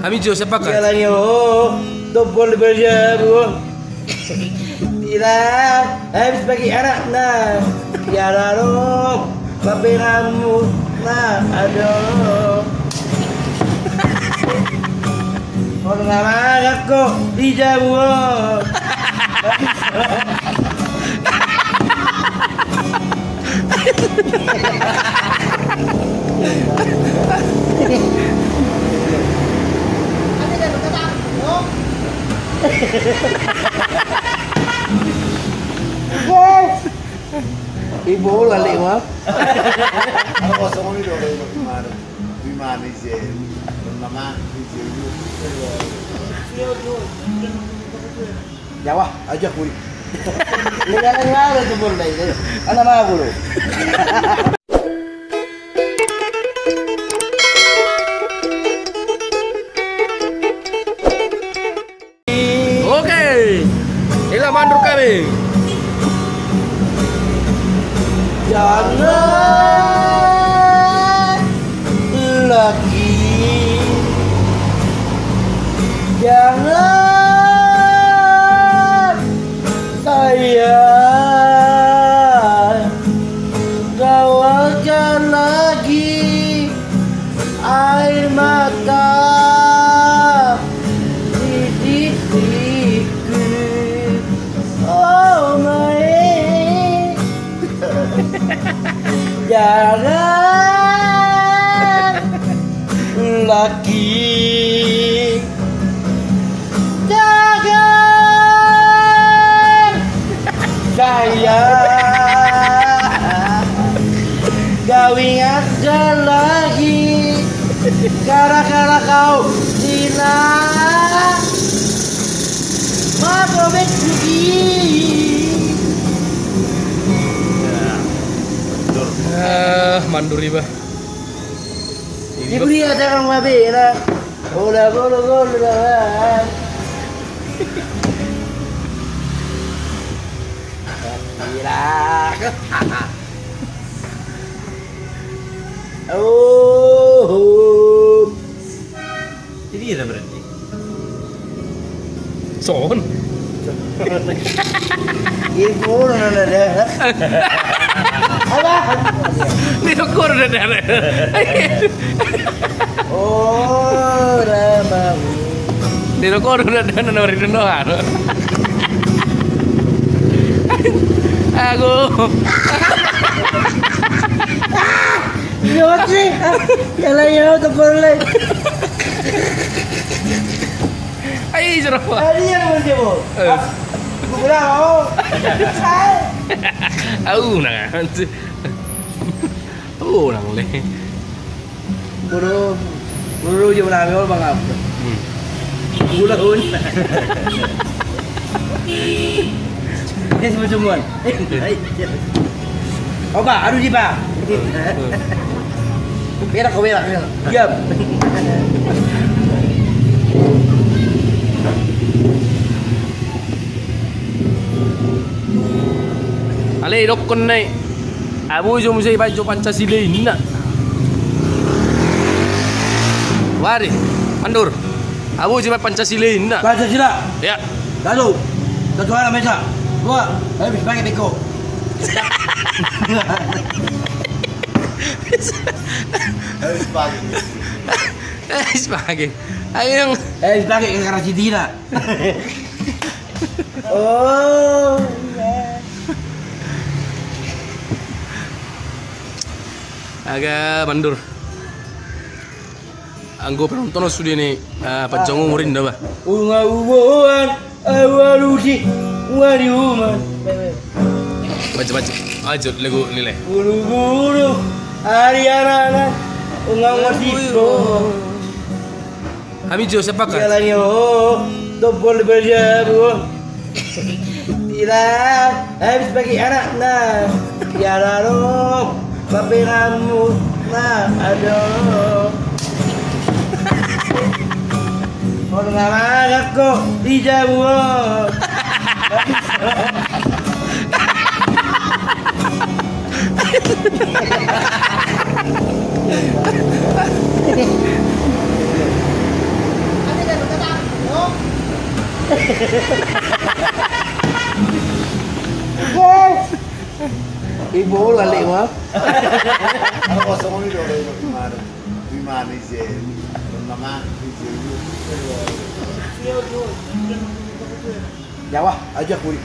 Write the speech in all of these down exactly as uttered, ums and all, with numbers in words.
Hami jo sepakat. Jalannya, oh, dobol berjabu. Tidak habis bagi anakna. Ya lalu, baperanmu, nah, aduh. Kau nggak makan kok di jabu. Ibu lali ma. Aku kosong ini dong, dari mana? Di mana sih? Nama sih? Jawa aja kui. Ini kan yang ada tuh, Bro, ini. Ana mau, Bro. Oke. Ila mandor kami. Jangan lagi, jangan, sayang, kau akan lagi air mata di titikku. Oh, my. Jangan lagi, jangan, sayang, kau ingatkan lagi. Gara-gara kau, Dina. Mabobek sugi. Ah, mandor iba. Di beri ada kang mabe na. Ola bolo bolo lawan. Gila. Oh. Jadi ya berarti. Son. Ini pun ada. Apa? Ini ukur udah ada. Oh, ramah. Ini ukur udah ada, nomor itu doang. Aku. Iya sih. Kalau ya udah boleh. Ai, jero. Ai, iya, mau dia, mau. Eh. Ah, gua bilang, oh. Au, nah. Au, nang le. Bro, bro, dia bilang, oh, bang, apa? Hmm. Gula, un. Dia semua-semuaan. Oba, aduh, di ba. Berak, kau berak, berak. Diam. Ale, dokkon nai. Abu jo muse ibaen jo Pancasila inna. Wari, mandor. Abu jo ibaen Pancasila inna. Pancasila. Ya. Satu. Satu anak mesa. Dua. Habis pakai teko. Habis pakai. Habis pakai. Ayo. Habis pakai ke Karasitina. Oh. Aga mandor. Anggo penonton sude ni, ah, panjang umur inda, bah. Unga uboan, awalusi, wariuman. Baca, baca. Ajo, lagu nilai. Guru-guru, ari anak-anak, unga uboan. Hami jo sepakat. Jalannya, oh, dobol berjabu. Tidak habis bagi anakna. Ya lalu, baperanmu, nah, aduh. Kau nggak makan kok di jabu. Ibu lali ma. Apa kosong ini dong, dari mana? Di mana sih? Nama sih? Jawa aja kuri.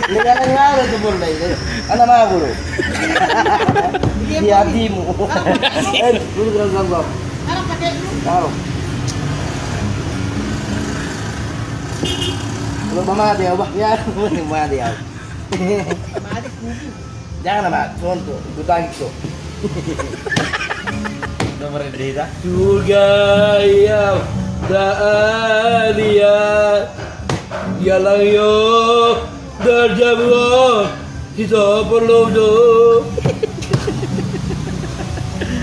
Ini kan ada tuh mulai. Ada mah bro. Di hatimu. Eh, dulu bilang gua. Tahu. Kalau mama dia, Bah, ya, mama dia. Jangan, Amat, sontu, ikut lagi tuh. Nomor ini dah. Surga yang tak lihat, jalan yang tak jauh, kita perlu tuh.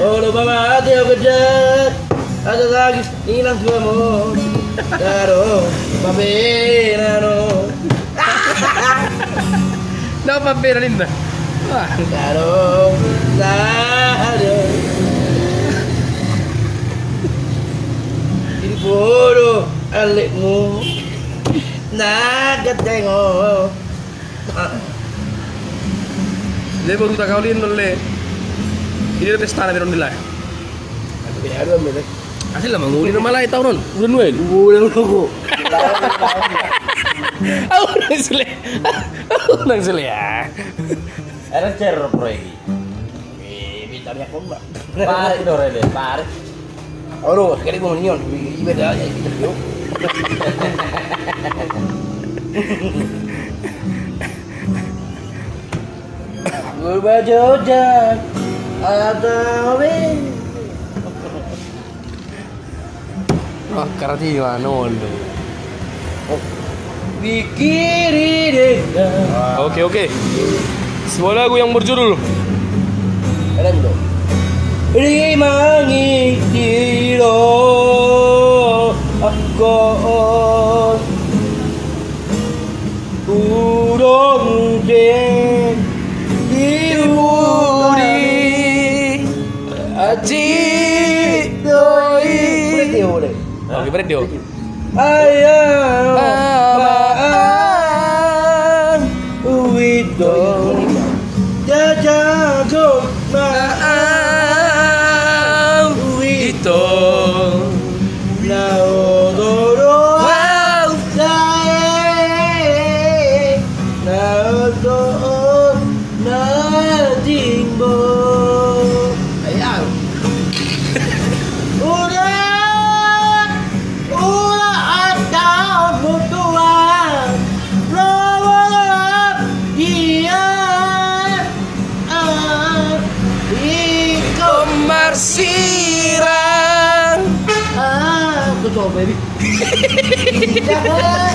Olo, mama, dia kerja. Ada lagi. Inang tuamu. Daro, papenano. Na papenan inna. Wah. Daro, daro. Ini bodoh, alekmu. Na, gatengo. Le, baru tak kau lin, le. Ini pesta na, Biron, di lah. Tapi ada, Biron. Asli lah, manguli nama lai taon on. Udah nuain. Udah, udah, udah. Au nang sule. Au nang sule, ya. Era cerro proyek. Eh, minta dia pun, Pak. Parik do, Rele, parik. Oro, sekali gua menion, ibadah aja gitu, yo. Gua baca ojek, atau Wah, karati ma nol. Pikiri deh. Oke, oke. Sebuah lagu yang berjudul Keren tuh. Rimangi tiro akko on. Udong de di budi. Aji doi. Boleh dia, boleh. Oke, boleh dia. Ayam. Ayam. Maan. Uito. Jajago. Maan. Uito. Naodoro. Wow. Dae. Naodoro. Nadingbo. Ayam. Udah. Ula ata mutuan, lobo dia. Ah, iko marsirang. Ah, aku coba ini. Jangan,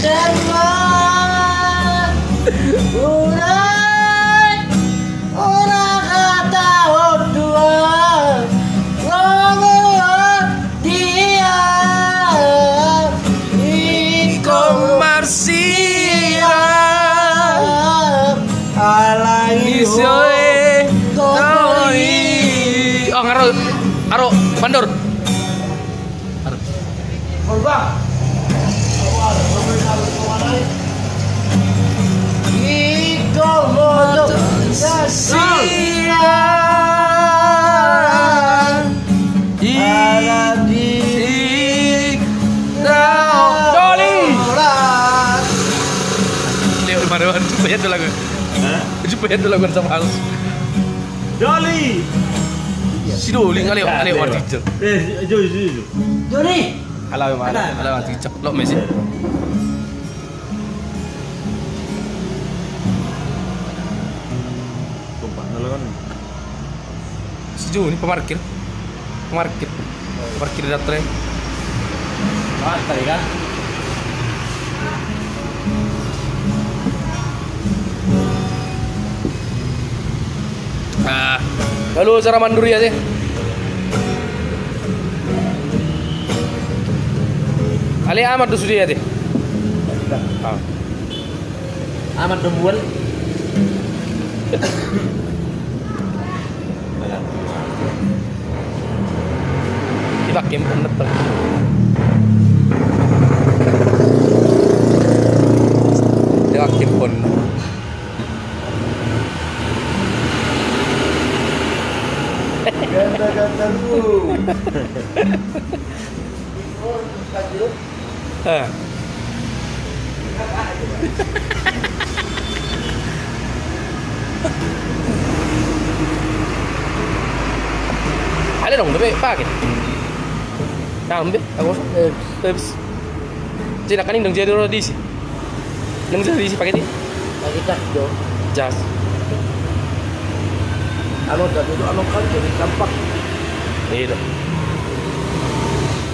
jangan. Udah. Ora hata odua, ngomong dia, iko marsirang, alai isoe, toi. Oh, ngaro, aro, mandor. Iko moto sasian di Doli. Leo, mari, mari, coba ya dulu lagu. Hah? Coba ya dulu lagu sama halus. Doli. Si Doli ngaleo, ngaleo artis. Eh, jo, jo, jo. Doli. Halo, Bang. Halo. Halo, Bang. Cicak lo, Messi. Tumpah, halo, kan. Si Joni pemarkir. Pemarkir. Parkir datre. Parkir, kan? Ah, lalu cara manduri ya, sih. Ale amat do sude ya, sih. Ah. Amat do buan. Handphone na to. Dia handphone na. Ganda-ganda lu. Eh. Ale dong, bebe, pakai. Nah, ambil, aku, eh, eh, bes. Cina kan ini dong jadi orang di sini. Nang jadi isi paket i? Paket jas do. Jas. Anu, tapi itu anu kan jadi kampak. Iya dah.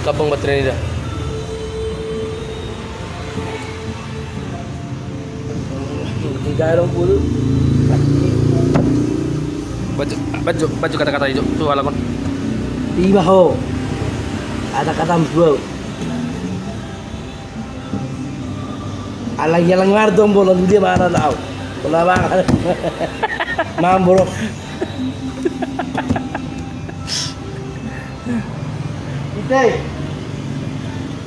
Kabang baterai ini dah. Tiga orang puluh. Baju, baju, baju kata-kata hijau tu halakon. Lima ho. Kata-kata dua. Alai ia lang mardom bolon dia mana tau. Kena banget. Mamborok. Ite.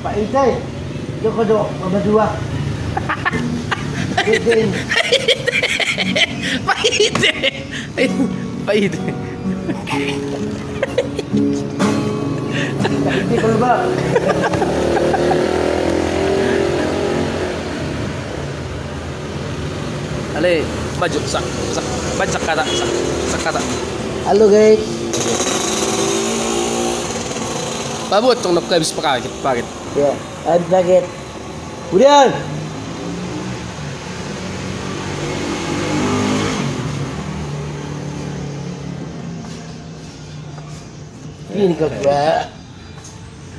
Pak Ite. Joko do, mama dua. Pak Ite. Pak Ite. Pak Ite kalau bang. Ale, maju, sak, sak, baca kata, sak, sak kata. Halo, guys. Babu, tong nok habis pakai, pakai. Ya, habis pakai. Kemudian. Ini kau coba.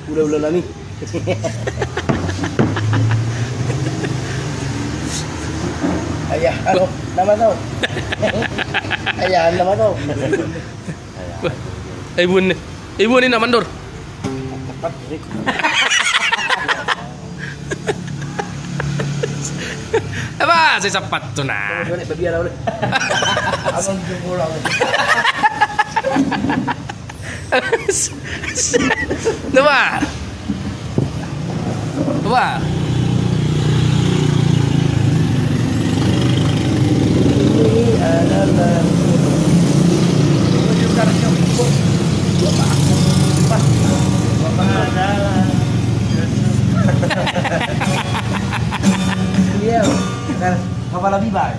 Ula-ula nami. Ayah, anu, nama tau? Ayah, nama tau? Wah, eh, ibu ni. Ibu ni nama ndor. Apa, saya cepat tu nah. Abang jempol aku. Dua. Dua. Ini adalah Iya, kepala biba.